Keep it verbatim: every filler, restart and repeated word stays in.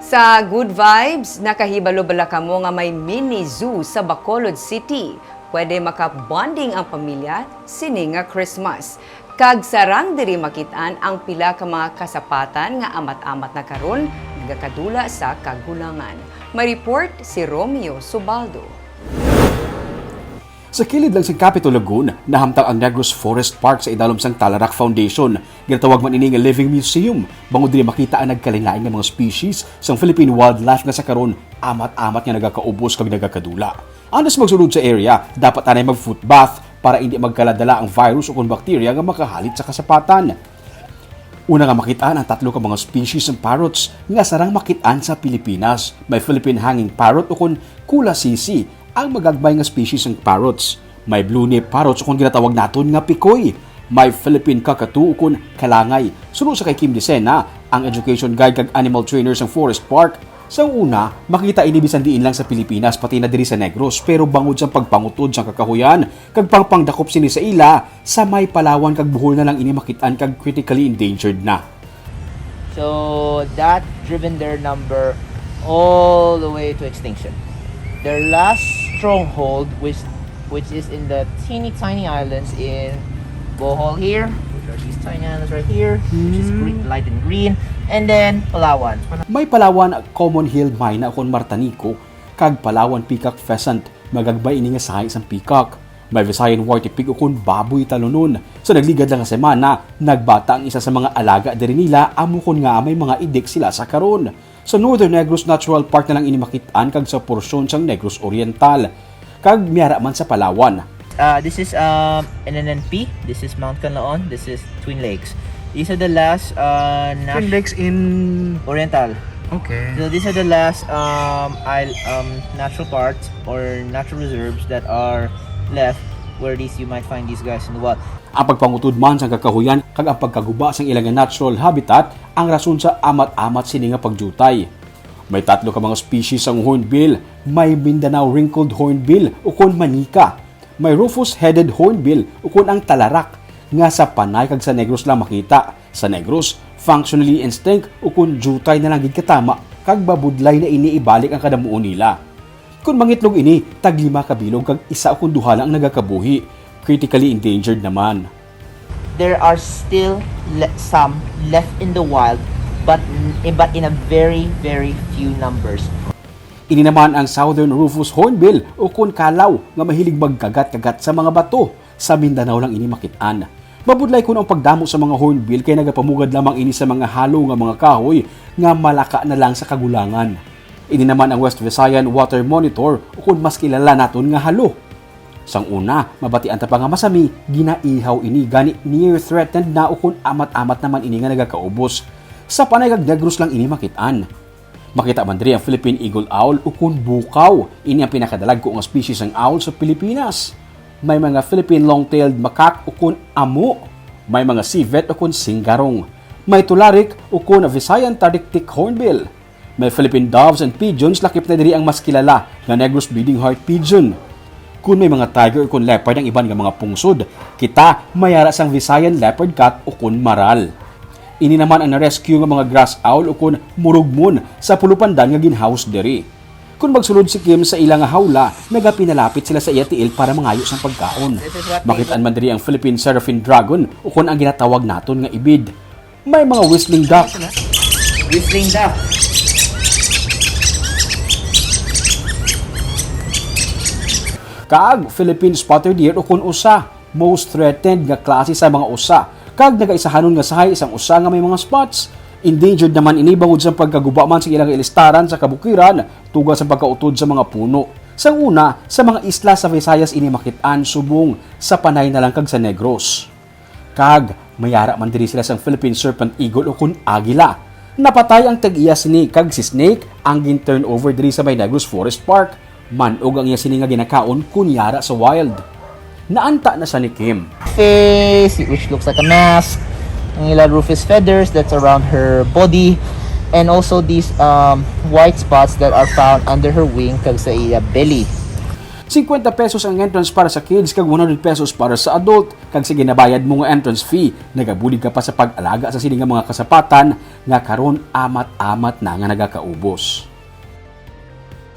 Sa Good Vibes, nakahibalo bala kamo nga may mini zoo sa Bacolod City? Pwede maka-bonding ang pamilya sini nga Christmas. Kag sarang diri makit-an ang pila ka mga kasapatan nga amat-amat na karon nagakadula sa kagulangan. May report si Romeo Subaldo. Sa kilid lang sang Capitol Lagoon, nahamtang ang Negros Forest Park sa idalom sang Talarak Foundation. Ginatawag man ini nga living museum, bangod diri makita ang nagkalain-lain nga mga species sang Philippine wildlife nga sa karon amat-amat nga nagakaubos kag nagakadula. Antes magsulod sa area, dapat anay mag-foot bath para indi magkaladala ang virus ukon bakterya nga makahalit sa kasapatan. Una nga makit-an ang tatlo ka mga species sang parrots nga sarang makit-an sa Pilipinas. May Philippine hanging parrot ukon kulasisi, ang magagmay nga species sang parrots. May blue-nip parrots ukon ginatawag naton nga pikoy. May Philippine cockatoo ukon kalangay. Suno sa kay Kim Dicena, ang education guide kag animal trainer sang Forest Park, sa una, makita ini bisan diin lang sa Pilipinas, pati na diri sa Negros, pero bangod sa pagpangutod sang kakahuyan kag pagpangdakop sini sa ila, sa may Palawan kag Bohol na lang ini makit-an kag critically endangered na. So that driven their number all the way to extinction. Their last stronghold, which which is in the teeny tiny islands in Bohol here, which are these tiny islands right here, which is green, light in green, and then Palawan. May Palawan common-head myna ukon martanico, kag Palawan peacock pheasant, magagmay ini nga sahi sang peacock. May Visayan warty pig ukon baboy talonon. Sa nagligad lang nga semana, nagbata ang isa sa mga alaga diri nila, amo kon ngaa may mga idik sila sa karon. Sa Northern Negros Natural Park na lang ini makit-an kag sa porsyon sang Negros Oriental. Kag may ara man sa Palawan. Uh, this is um, N N N P. This is Mount Kanlaon. This is Twin Lakes. These are the last uh, Twin nat- Lakes in... Oriental. Okay. So these are the last um, isle, um, natural parks or natural reserves that are left where these you might find these guys in the wild. Ang pagpangutod man sang kakahuyan kag ang pagkaguba sang ila nga natural habitat ang rason sa amat-amat sini nga pagjutay. May tatlo ka mga species sang hornbill. May Mindanao wrinkled hornbill ukon manika. May rufous-headed hornbill ukon ang talarak nga sa Panay kag sa Negros lang makita. Sa Negros, functionally extinct ukon jutay na lang gid katama kag mabudlay na ini ibalik ang kadamuon nila. Kon mangitlog ini, taglima ka bilog kag isa ukon duha lang ang nagakabuhi. Critically endangered naman. There are still le- some left in the wild, but but in a very very few numbers. Ini naman ang Southern Rufous Hornbill ukon kalaw nga mahilig magkagat-kagat sa mga bato. Sa Mindanao lang ini makit-an. Mabudlay kuno ang pagdamo sa mga hornbill kay nagapamugad lamang ini sa mga halo nga mga kahoy nga malaka na lang sa kagulangan. Ini naman ang West Visayan Water Monitor ukon mas kilala naton nga halo. Sang una, mabatian ta pa nga masami, ginaihaw ini gani near threatened na ukon amat-amat naman ini nga nagakaubos. Sa Panay kag Negros lang ini makit-an. Makita man diri ang Philippine Eagle Owl ukon bukaw. Ini ang pinakadalagko nga species sang owl sa Pilipinas. May mga Philippine long-tailed macaque ukon amo. May mga civet ukon singgarong. May tularik ukon Visayan Tardictic Hornbill. May Philippine doves and pigeons, lakip na diri ang mas kilala nga Negros Bleeding Heart Pigeon. Kun may mga tiger ukon leopard ang iban nga mga pungsod, kita may ara sang Visayan Leopard Cat ukon Maral. Ini naman ang na-rescue nga mga grass owl ukon murugmon sa Pulupandan nga gin-house diri. Kun magsulod si Kim sa ila nga hawla, nagapinalapit sila sa iya tiil para mangayo sang pagkaon. Makit-an man diri ang Philippine Serafin Dragon ukon ang ginatawag naton nga ibid. May mga whistling duck. Whistling duck. Kag Philippine spotted deer ukon usa, most threatened nga klase sa mga usa, kag nagaisahanon nga sahi sang usa nga may mga spots. Endangered naman ini bangod sa pagkaguba man sa ilang ilistaran sa kabukiran, tungod sa pagkautod sa mga puno. Sa una, sa mga isla sa Visayas ini makit-an, subong sa Panay na lang kag sa Negros. Kag may ara man diri sila sang Philippine Serpent Eagle ukon agila. Napatay ang tag-iya sini, kag si Snake ang gin-turn over diri sa may Negros Forest Park. Man-og ang iya sini nga ginakaon kun yara sa wild. Naanta na sa ni Kim. Face, which looks like a mask. Ang ila rufous feathers that's around her body. And also these um, white spots that are found under her wing kag sa iya belly. Singkwenta pesos ang entrance para sa kids kag one hundred pesos para sa adult. Kag sa ginabayad mo nga entrance fee, nagabulig ka pa sa pag-alaga sa sini nga mga kasapatan nga karon amat-amat na nga nagakaubos.